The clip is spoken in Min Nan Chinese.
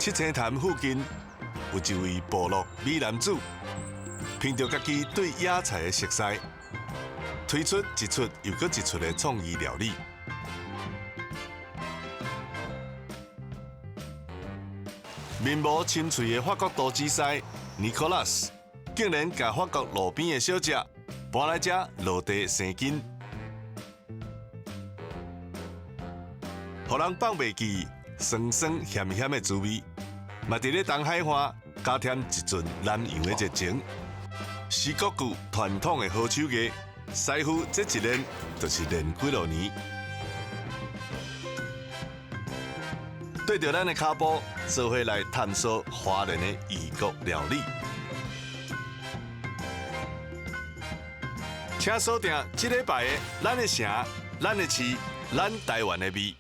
七星潭附近有一位部落美男子，憑著家己對野菜的熟悉，推出一出又閣一出的創意料理。面無深錘的法國廚師尼可拉斯，竟然共法國路邊的小食搬來遮落地生根，予人放袂記酸酸鹹鹹的滋味，嘛佇咧東海岸加添一陣南洋的熱情，是國具傳統的好手藝。師傅這一練就是練幾落年。對著咱的跤步，做伙來探索花蓮的異國料理。請鎖定這禮拜的咱的城、咱的市、咱台灣的味。